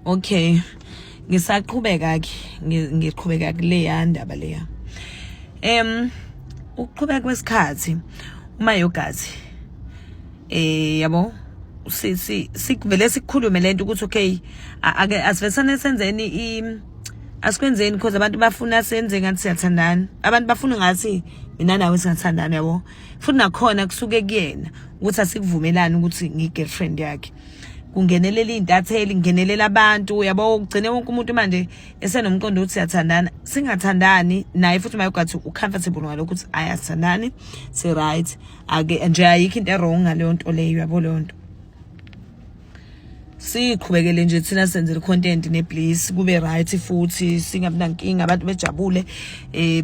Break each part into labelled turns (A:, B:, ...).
A: Okay, ngisaqhubeka ke, ngiqhubeka kuleya ndaba leya. Ukuqhubeka kwesikhathi, uma yogazi yabo, si si sikuvele sikhulume lento ukuthi okay, ake asivesane senzeni i asikwenzeni, because abantu bafuna senze ngathi siyathandana, abantu bafuna ngathi mina nawe singathandana, yabo. Futhi nakhona kusuke kuyena ukuthi asikuvumelani ukuthi ngi-girlfriend yakhe, kungenelela iy'ntatheli, kungenelela abantu, yabo. Kugcine wonke umuntu manje esenomqondo ukuthi siyathandana, singathandani naye. Futhi mayogathi u-comfortable ngalokho ukuthi ayasithandani, si-right, ake nje ayikho into e-wrong ngaleyo nto leyo, yabo. Leyo nto siqhubekele nje thina senzele content neBliss, kube right futhi singabi nankinga, abantu bejabule,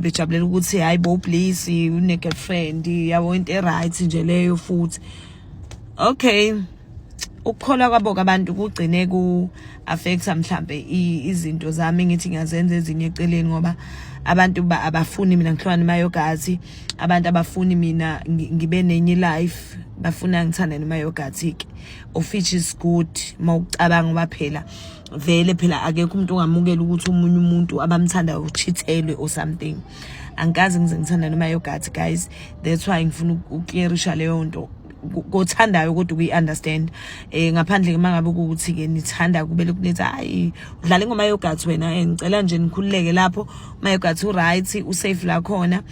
A: bejabulela ukuthi hayi bo, Bliss une girlfriend, yabo, into e right nje leyo futhi. Okay, ukukholwa kwabo abantu kugcine ku affecta mhlambe izinto zami ngithi ngiyazenza ezinye eceleni, ngoba abantu abafuni mina ngihlukane mayogathi, abantu abafuni mina ngibe nenye life, bafuna ngithande nomayogathi ke, of which is good mawucabanga, ngoba phela vele phela akekho umuntu ongamukela ukuthi omunye umuntu abamthandayo uchithelwe or something. Angikaze ngize ngithanda nomayogathi, guys, that's why ngifuna ukuclearisha leyo nto kothandayo kodwa ukuyi-understand, ngaphandle uma ngabe kuwukuthi-ke nithanda kube lokhu nithi, "Hayi, udlala ingoma yogathi wena." Ngicela nje nikhululeke lapho, umayogathi u-right, usafe la khona.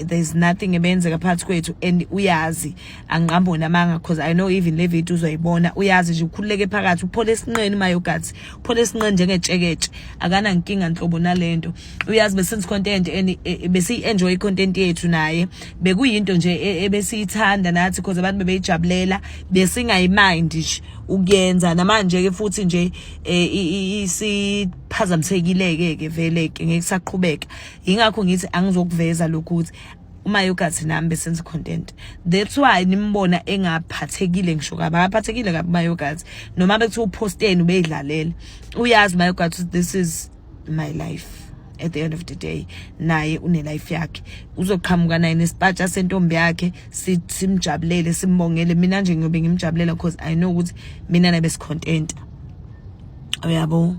A: There's nothing ebenzeka phakathi kwethu and uyazi angiqambi namanga, because I know even le video uzoyibona, uyazi nje, ukhululeke phakathi, uphole esinqeni umayogathi, uphole esinqeni njengetsheketshe, akanankinga nhlobo nalento. Uyazi besenza content and besiyi-enjoy i-content yethu naye, bekuyinto nje ebesiyithanda nathi because abantu bebeyijabulela, besingayimind nje ukuyenza. Namanje ke futhi nje isiphazamisekile ke vele ke, ngeke saqhubeka. Ingakho ngithi angizokuveza lokhu ukuthi uma yogathi nami besenza content, that's why nimbona engaphathekile ngisho kabi, akaphathekile kabi umayogathi, noma bekuthiwa uposteni ubeyidlalela, uyazi umayogathi this is my life. At the end of the day naye une life yakhe, uzoqhamuka naye nesipatsha sentombi yakhe, simjabulele, simbongele. Mina nje ngiyobe ngimjabulela because I know ukuthi mina nabe sicontent, uyabo.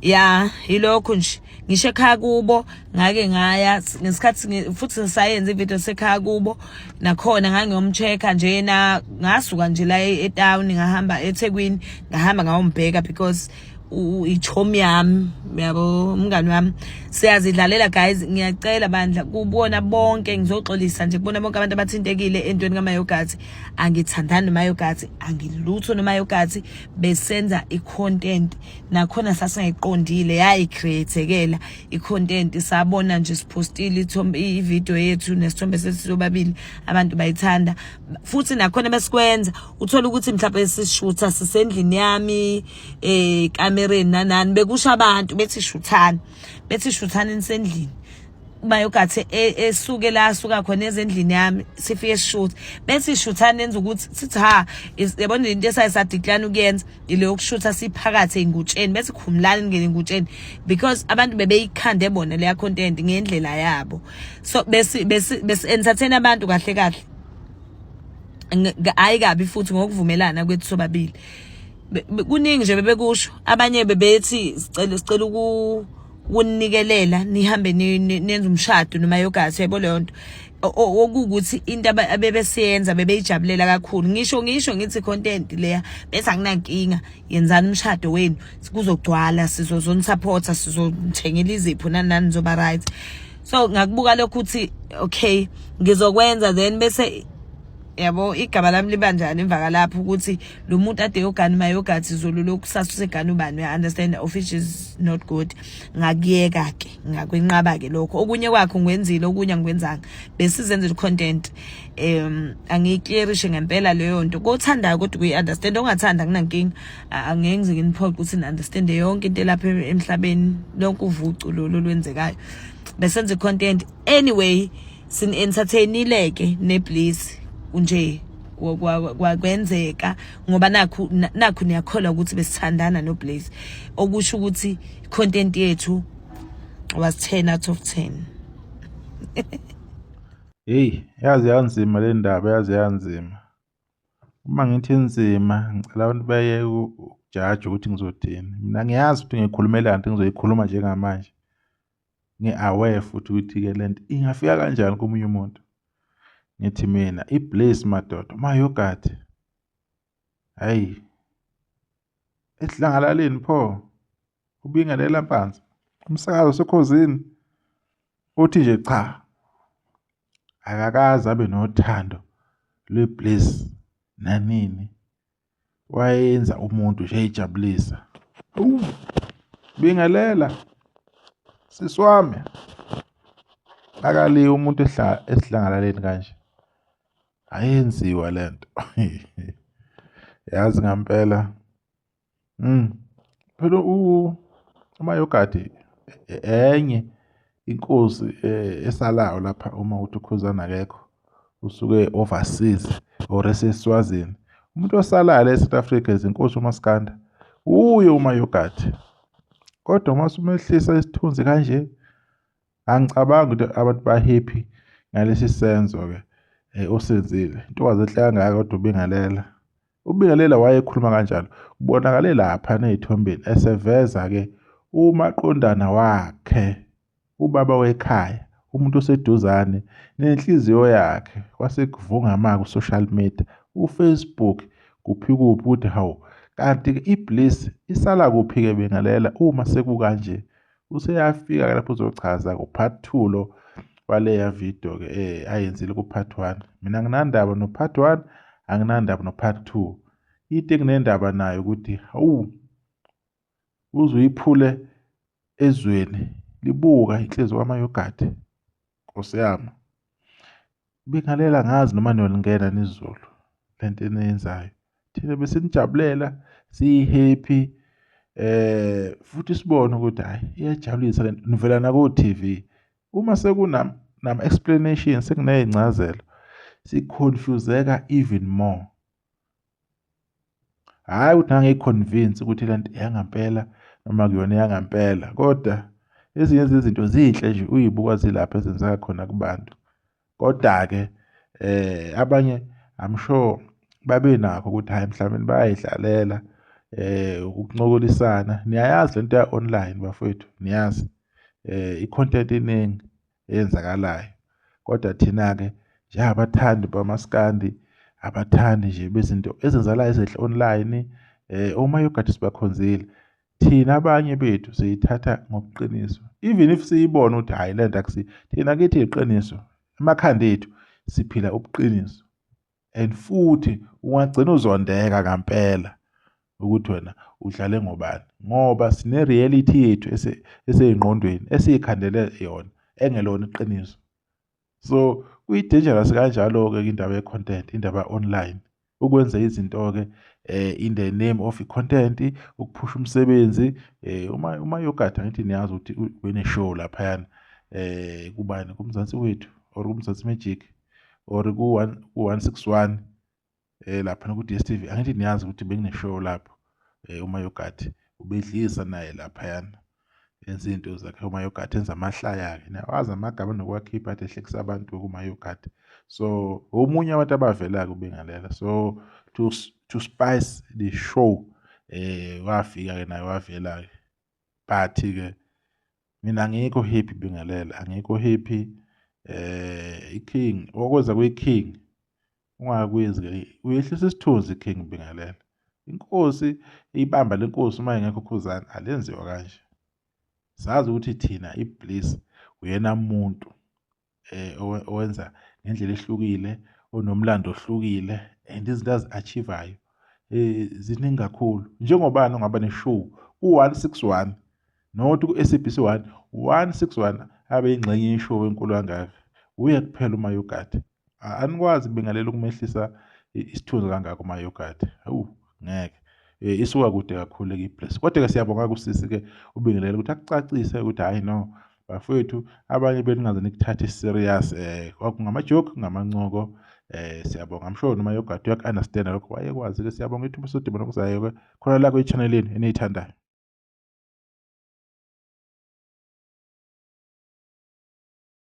A: Ya, yilokho nje. Ngisho ekhaya kubo ngake ngaya ngesikhathi futhi ngisayenza ivideo sekhaya kubo, nakhona ngangiyomcheck-a njena, ngasuka nje la etown, ngahamba eThekwini, ngahamba ngayombheka because ichomi yami, yabo, umngani wami, siyazidlalela. Guys, ngiyacela bandla kubona bonke, ngizoxolisa nje kubona bonke abantu abathintekile entweni kaMayogathi. Angithandani noMayogathi, angilutho noMayogathi, besenza i-content, nakhona sasingayiqondile, yayi-create-ekela i-content, sabona nje siphostile ithombe, i-video yethu nesithombe sethu sobabili, abantu bayithanda. Futhi nakhona besikwenza, uthola ukuthi mhlawumbe sishutha sisendlini yami, kamereni nanani, bekusho abantu bethi shuthani, bethi shuthani nisendlini, bayogathi esuke la asuka khona ezendlini yami, sifike sishuthe, bethi shuthani nenza ukuthi sithi ha, yabona into esayisadecline ukuyenza ile yokushutha siphakathi ey'ngutsheni, bethi khumulani ningene engutsheni, because abantu bebeyikhande bona leya content ngendlela yabo. So besi besi besi entertain abantu kahle kahle, hhayi kabi futhi, ngokuvumelana kwethu sobabili. Kuningi nje bebekusho abanye, bebethi sicela ukunikelela nihambe nenze umshado noma yogathi, yabo, leyo nto. Okuwukuthi into abebesiyenza bebeyijabulela kakhulu. Ngisho ngithi content leya, bese akunankinga, yenzani umshado wenu, kuzogcwala, sizozonisupporta, sizonithengela izipho, nani nani, nizoba right. So ngakubuka lokho ukuthi okay, ngizokwenza, then bese yabo igama lami liba njani emva kalapho ukuthi lo muntu ade yogana mayogathi zulu lokusasa usegana ubani, uya understand, of which is not good. Ngakuyeka ke, ngakwenqaba ke lokho. Okunye kwakho ngikwenzile, okunye angikwenzanga, besizenzela content. Angiyiclearishe ngempela leyo nto kothandayo kodwa kuyi-understand, ongathanda akunankinga. Angeke ngize nginiphoqe ukuthi ni-understande yonke into elapha emhlabeni, lonke uvucu lolu olwenzekayo. Besenza i-content anyway, sini-entertainile ke neBliss nje, kwenzeka ngoba nakhu niyakholwa ukuthi besithandana noBliss, okusho ukuthi content yethu was 10 out of 10.
B: Hheyi, yaze yanzima le ndaba, yaze yanzima. Uma ngithi inzima, ngicela abantu beyeke. Jaja ukuthi ngizothini. Mina ngiyazi ukuthi ngikhulumelani into engizoyikhuluma njengamanje. Ngi-aware futhi ukuthi-ke le nto ingafika kanjani komunye umuntu. Ngithi mina i-bliss madoda, uMayogathi. Hhayi, esidlangalaleni pho, ubingelela mpanza, umsakazo oseKhozini. Uthi nje cha, akakaze abe nothando lwe-bliss nanini. Wayenza umuntu nje eyijabulisa. Hawu, bingelela sisi wami. Akaliwe umuntu esidlangalaleni kanje. Ayenziwa lento. Yazi ngampela. Phela uMayogadi enye inkosi esalayo lapha uma uthi uKhuzani akekho usuke overseas or eseSwazini. Umuntu osalayo la e-South Africa izinkosi uMaskanda uye uMayogadi. Kodwa uma usumehlisa isithunzi kanje angicabangi ukuthi abantu ba-happy ngalesi senzo-ke osenzile. Intokazi enhle kangaka kodwa ubingelela. Ubingelela wayekhuluma kanjalo. Kubonakale lapha ney'thombeni eseveza-ke umaqondana wakhe, ubaba wekhaya, umuntu oseduzane nenhliziyo yakhe. Kwase kuvungama ku-social media, uFacebook kuphi kuphi ukuthi hawu kanti-ke i-bliss isala kuphi-ke bingelela uma sekukanje. Useyafika-ke lapho uzochaza ku-part 2 lo waleya video-ke ayenzile ku-part 1. Mina anginandaba no-part 1, anginandaba no-part 2. Into enginendaba nayo ukuthi hawu uze uyiphule ezweni libuka inhliziyo kaMayogadi Nkosi yami. Bingalela ngazi noma niyolingena nizulu lento eniyenzayo. Thina besinijabulela siyi-happy futhi sibone ukuthi hhayi iyajabulisa lento nivela nako-T_V. Uma sekunama nama-explanation sekuney'ncazelo sikhonfuzeka even more. Hhayi ukuthi ngangiyi-convince ukuthi le nto eyangampela noma akuyona eyangampela kodwa ezinye zezinto zinhle nje uyibuka zilapha ezenzeka khona kubantu. Koda-ke abanye I'm sure babenakho ukuthi hhayi mhlawumbe bayayidlalela ukuncokolisana. Niyayazi lento ya-online bafowethu, niyazi i-content iningi eyenzakalayo. Kodwa thina-ke njengabathandi bamaskandi, abathandi nje bezinto ezenzakalayo ezinhle online, oMayogadi sibakhonzile. Thina abanye bethu siyithatha ngobuqiniso. Even if siyibona ukuthi hhayi le nto akusiyo, thina kithi iqiniso, emakhanda ethu siphila ubuqiniso. And futhi ungagcina uzondeka ngampela ukuthi wena udlale ngobani ngoba sine-reality yethu eseyingqondweni esiyikhandele yona engelona iqiniso. So kuyi-dangerous kanjalo-ke indaba ye-content, indaba ya-online. Ukwenza izinto-ke in the name of i-content, ukuphusha umsebenzi uma yogadi angithi niyazi ukuthi une-show laphayana kubani kuMzansi Wethu or kuMzansi Magic or ku-161 laphana ku-D_S_T_V. Angithi niyazi ukuthi bekune-show lapho uMayogadi ubedlisa naye laphayana enza iy'nto zakhe uMayogadi enza amahlaya-ke. Niyawazi amagama anokuwakhipha ade ehlekisa abantu kuMayogadi. So omunye abantu abavela-ke uBingalela. So to spice the show wafika-ke naye wavela-ke. But-ke mina angikho happy Bingelela, angikho happy i-king okwenza kwi-king ungakwenzi ke uyehlisa isithunzi i-king Bingelela. Inkosi ibamba lenkosi uma ingekho Khuzani alenziwa kanje. Sazi ukuthi thina i-bliss uyena muntu owenza ngendlela ehlukile, onomlando ohlukile and izinto azi-achieve-ayo ziningi kakhulu. Njengobani ongaba ne-show ku-161 not ku-S_A_B_C 1, 161 abe ingxenye ye-show enkulu kangaka. Uye kuphela uMayogadi. Anikwazi kubingelela ukumehlisa isithunzi kangaka uMayogadi. Hawu ngeke. Isuka kude kakhulu-ke i-bliss. Kodwa-ke siyabonga kusisi-ke ubingelela ukuthi akucacise ukuthi hhayi no bafowethu abanye beningaze nikuthathe serious kwakungama-joke kungamancoko siyabonga. I'm sure noma yogadi uyaku-understand lokho wayekwazi-ke. Siyabonga ithuba sodibana okuzayo-ke khona la kwi-channel yenu eniyithandayo.